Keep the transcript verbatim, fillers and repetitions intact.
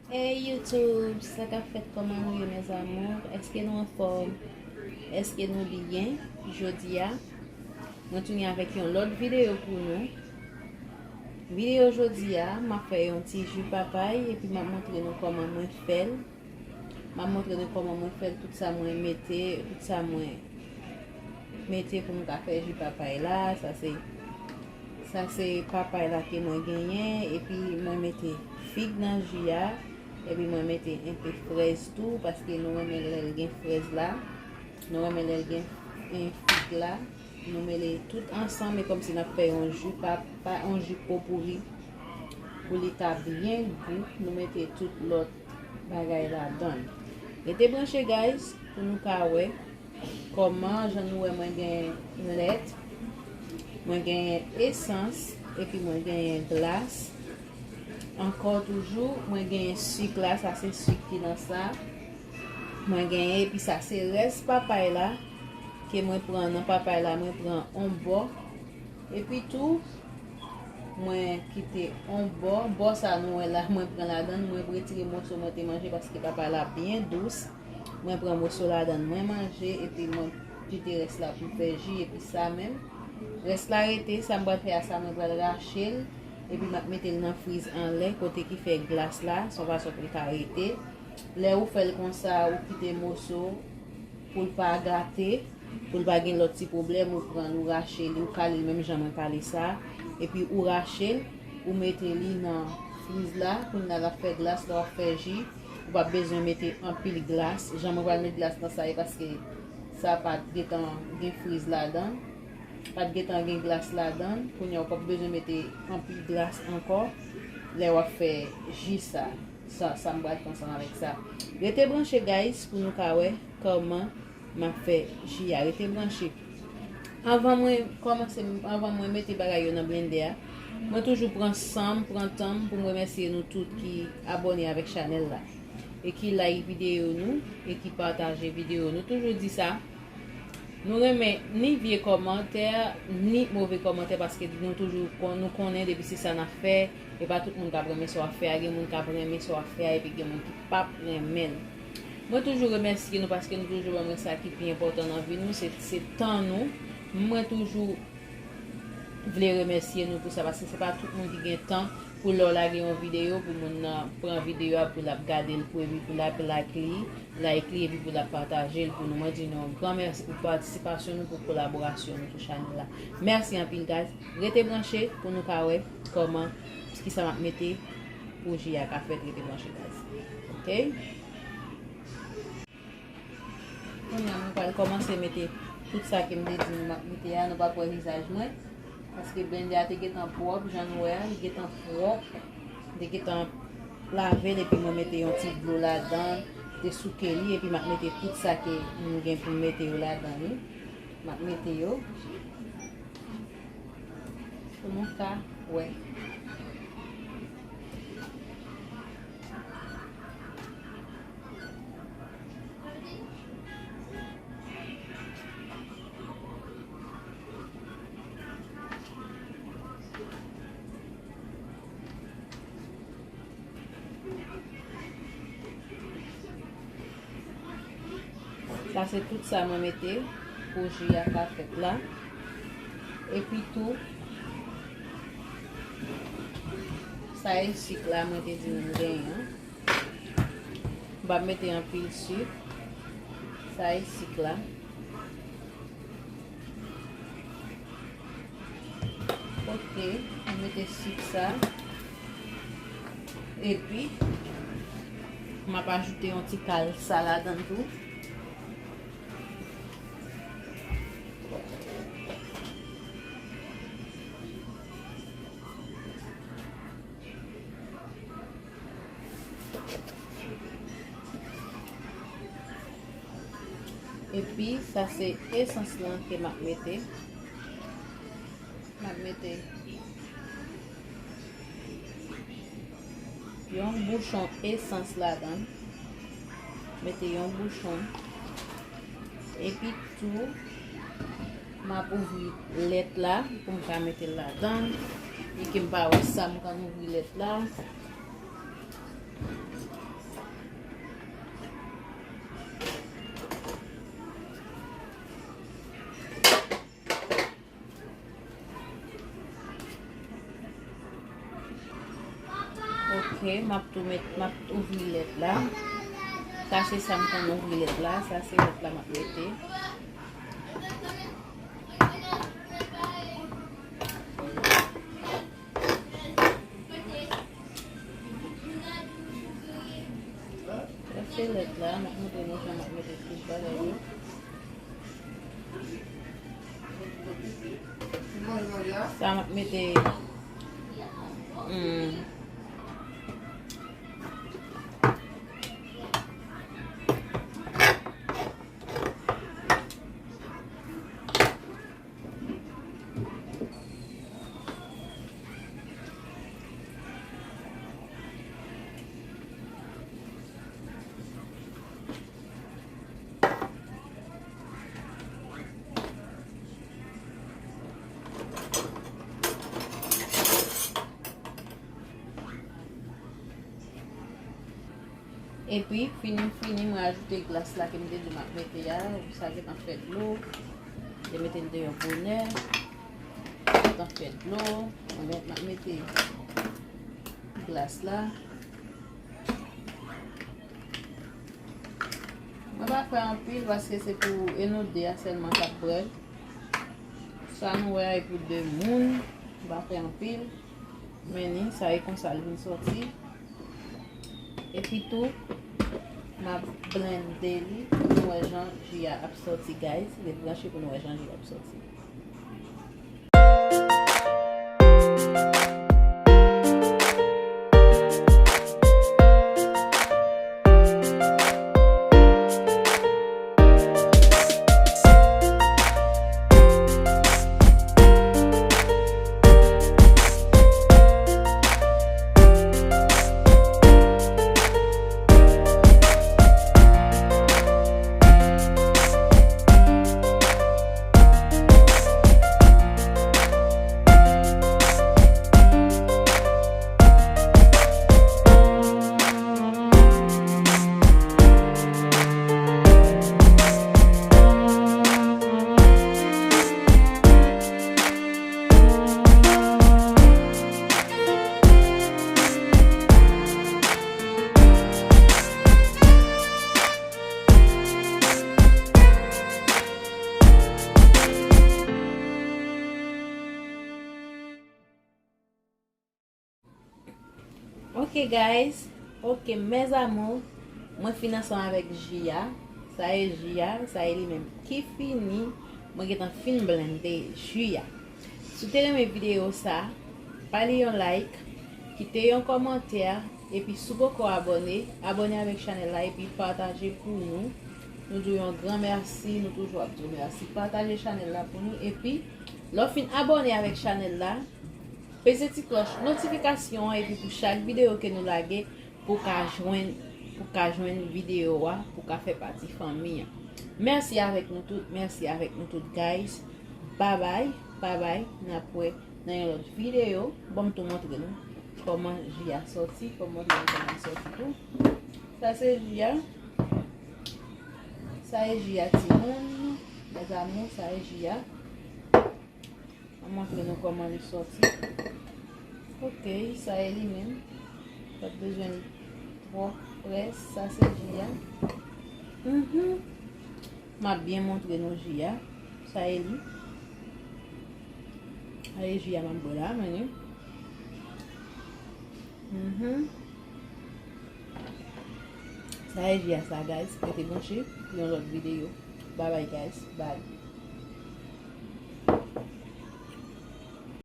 Hey YouTube, sa k ap fèt, kòman nou ye, mes amours? Èske nou anfòm? Èske nou byen? Jodi a, mwen tounen avèk yon lòt videyo pou nou. Videyo jodi a, m ap fè yon ti ji papay epi m ap montre nou kòman mwen fè l. M ap montre nou kòman mwen fè l, tout sa mwen mete, tout sa mwen mete pou m ka fè ji papay la. Sa se, sa se papay la ke mwen genyen, epi mwen mete fig nan ji a, epi mwen mete enpe frèz tou, paske nou renmen lè l gen frèz la, nou renmen lè l gen, eh, fig la. Nou mele tout ansanm, e kòmsi n ap fè yon ji pa, pa yon ji popouri. Pou li ka byen gou, nou mete tout lòt bagay ladan l. Rete branche, guys, pou nou ka wè kòman, jan nou wè, mwen gen lèt, mwen gen esans, epi mwen gen glas. Ankò toujou, mwen gen sik la, sa se sik ki nan sa. Mwen gen, epi sa se rès papay la, ke mwen pran nan papay la, mwen pran on bò. Epi tou, mwen kite on bò, bò sa nou wè la, mwen pran ladan l, mwen retire moso mwen te manje paske papay la byen dous. Mwen pran moso ladan l, mwen manje, epi mwen kite rès la pou m fè ji, epi sa menm. Rès la rete, sa m pral fè a sa, mwen pral rache l, epi m ap mete l nan friz anlè, kote ki fè glas la, se yon fason pou l ka rete. Lè ou fè l konsa, ou kite moso pou l pa gate, pou l pa gen lòt ti pwoblèm, ou pran l, ou rache li, ou kale l menm jan mwen kale sa, epi ou rache l, ou mete li nan friz la, kounye a l ap fè glas, lè w ap fè ji, ou p ap bezwen mete anpil glas. Jan mwen pral met glas nan sa, e paske sa pa t gentan gen friz ladan, pa t gentan gen glas ladan, kounye a ou p ap bezwen mete anpil glas ankò lè w ap fè ji sa. Sa, sa m pral fè ansanm avèk sa. Rete branche, guys, pou nou ka wè kòman m ap fè ji a. Rete branche. Anvan mwen kòmanse, anvan mwen mete bagay yo nan blendè a, mwen toujou pran san m, pran tan m pou m remèsye nou tout ki abòne avèk chanèl la, e ki like videyo nou, e ki pataje videyo nou. Toujou di sa, nou renmen ni vye kòmantè, ni move kòmantè, paske nou toujou kon-, nou konnen depi se sa n ap fè, e pa tout moun k ap renmen sa w ap fè a, gen moun k ap renmen sa w ap fè a, epi gen moun ki p ap renmen l. Mwen toujou remèsye nou paske nou toujou ban mwen sa ki pi enpòtan nan vi nou, se, se tan nou. Mwen toujou vle remèsye nou pou sa, paske se pa tout moun ki gen tan pou lè w lage yon videyo, pou moun nan pran videyo a, pou l ap gade l, pou epi pou l ap like li, like li, epi pou l ap pataje l pou nou. Mwen di nou yon gran mèsi pou patisipasyon nou, pou kolaborasyon nou sou chanèl la. Mèsi anpil, guys. Rete branche pou nou ka wè kòman, kisa m ap mete pou ji a ka fèt. Rete branche, guys. Ok? Kounye a, mwen pral kòmanse mete tout sa ke m te di nou m ap mete a. Nou p ap wè vizaj mwen, paske blendè a te gentan pwòp, jan nou wè a, li gentan pwòp. M te gentan lave l, epi mwen mete yon ti dlo ladan, te souke li, epi m ap mete tout sa ke m gen pou m mete yo ladan li. M ap mete yo pou nou ka wè. Sa se tout sa mwen mete pou ji a ka fèt la. Epi tou, sa e sik la mwen te di nou m genyen an. M p ap mete anpil sik. Sa e sik la. Ok, m mete sik sa. Epi, m ap ajoute yon ti kal sa ladan tou. Epi, sa se esans lan ke m ap mete. M ap mete yon bouchon esans ladan. Mete yon bouchon. Epi tou, m ap ouvri lèt la pou m ka mete l ladan. E ke m pa wè sa, m konn ouvri lèt la. M ap tou met, m ap ouvri lèt la. Sa se sa m konn ouvri lèt la. Sa se lèt la m ap mete. Sa se lèt la, m ap montre nou jan m ap mete tout bagay yo. Sa m ap mete, hmm, Epi, fini m fini, mwen ajoute glas la ke m te di m ap mete a, sa gentan fè dlo. Te mete l deyò bonè, gentan fè dlo. Mwen met, m ap mete glas la. Mwen pa fè anpil paske se pou e nou de a sèlman k ap bwè l. Sa nou wè a e pou de moun, m pa fè anpil. Men ni, sa e konsa l vin sòti. Epi tou, m ap blende li pou nou wè jan ji a ap sòti, guys. Ret branche pou nou wè jan ji a ap sòti. Ok, guys. Ok, mes amours. Mwen fin ansanm avèk ji a. Sa e ji a, sa e li menm ki fini. Mwen gentan fin blende ji a. Si w te renmen videyo sa, ba li yon like, kite yon kòmantè, epi si w poko abòne, abòne avèk chanèl la, epi pataje pou nou. Nou di w yon gran mèsi, nou toujou ap di w mèsi. Pataje chanèl la pou nou, epi lè w fin abòne avèk chanèl la, peze ti klòch notifikasyon an, epi pou chak videyo ke nou lage, pou w ka jwenn, pou w ka jwenn videyo a, pou w ka fè pati fanmi an. Mèsi avèk nou tout, mèsi avèk nou tout, guys. Babay, babay, n ap wè nan yon lòt videyo. Ban m tou montre nou kòman ji a sòti, ban m montre nou kòman li sòti tou. Sa se ji a. Sa e ji a, timoun. Mes amours, sa e ji a. Mwen montre nou kòman li sòti. Ok, sa e li menm. Pa t bezwen li twò près. Sa se ji a. Mhm. M ap byen montre nou ji a. Sa e li. Sa e ji a m ap bwè la, men li. Mhm. Sa e ji a sa, guys. Rete branche pou yon lòt videyo. Bye bye, guys. Bye.